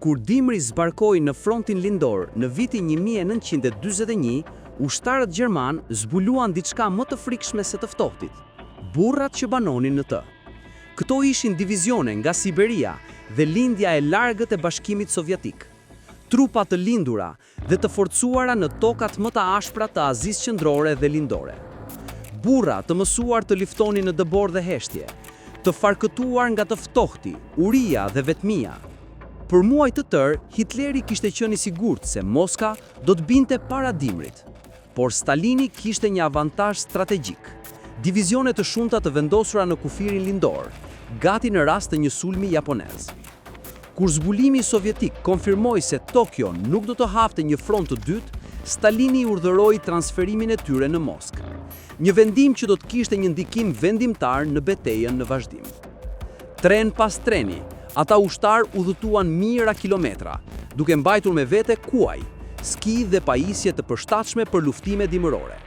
Kur dimri zbarkoi në frontin lindor në vitin 1941, ushtarët gjermanë zbuluan diçka më të frikshme se të ftohtit, burrat që banonin në të. Këto ishin divizione nga Siberia dhe lindja e largët e Bashkimit Sovjetik. Trupa të lindura dhe të forcuara në tokat më të ashpra të Azisë Qendrore dhe Lindore. Burra të mësuar të luftonin në dëborë dhe heshtje, të farkëtuar nga të ftohti, uria dhe vetmia. Për muaj të tërë, Hitleri kishte qenë i sigurt se Moska do të binte para dimrit. Por Stalini kishte një avantazh strategjik, divizione të shumta të vendosura në kufirin lindor, gati në rast të një sulmi japonez. Kur zbulimi sovjetik konfirmoi se Tokio nuk do të hapte një front të dytë, Stalini urdhëroi transferimin e tyre në Moskë. Një vendim që do të kishte një ndikim vendimtar në betejën në vazhdim. Tren pas treni, ata ushtarë udhëtuan mijëra kilometra, duke mbajtur me vete kuaj, ski dhe pajisje të përshtatshme për luftime dimërore.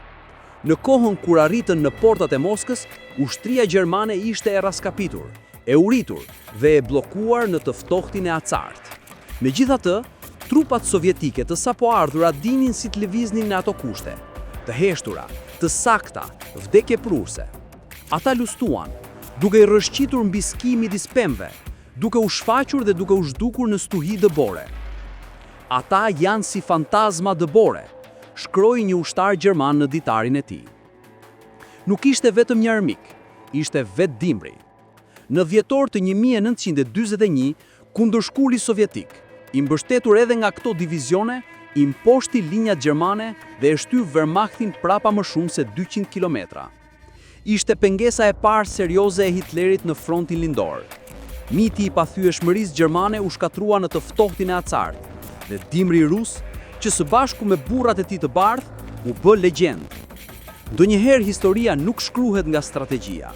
Në kohën kur arritën në portat e Moskës, ushtria gjermane ishte e rraskapitur, e uritur dhe e bllokuar në të ftohtin e acartë. Megjithatë, trupat sovjetike të sapoardhura dinin si të lëviznin në ato kushte, të heshtura, të sakta, vdekjeprurëse. Ata luftuan, duke i rrëshqitur mbi ski midis pemëve, duke u shfaqur dhe duke u zhdukur në stuhi dëbore. Ata janë si fantazma dëbore, shkroi një ushtar gjerman në ditarin e tij. Nuk ishte vetëm një armik, ishte vetë dimri. Në dhjetor të 1941, kundërshkulli sovjetik, i mbështetur edhe nga këto divizione, i mposhti linjat gjermane dhe e shtyu Wehrmachtin prapa më shumë se 200 kilometra. Ishte pengesa e parë serioze e Hitlerit në frontin lindor. Miti i pathyeshmërisë gjermane u shkatërrua në të ftohtin e acartë dhe dimri rus, që së bashku me burrat e tij të bardhë, u bë legjendë. Ndonjëherë historia nuk shkruhet nga strategjia.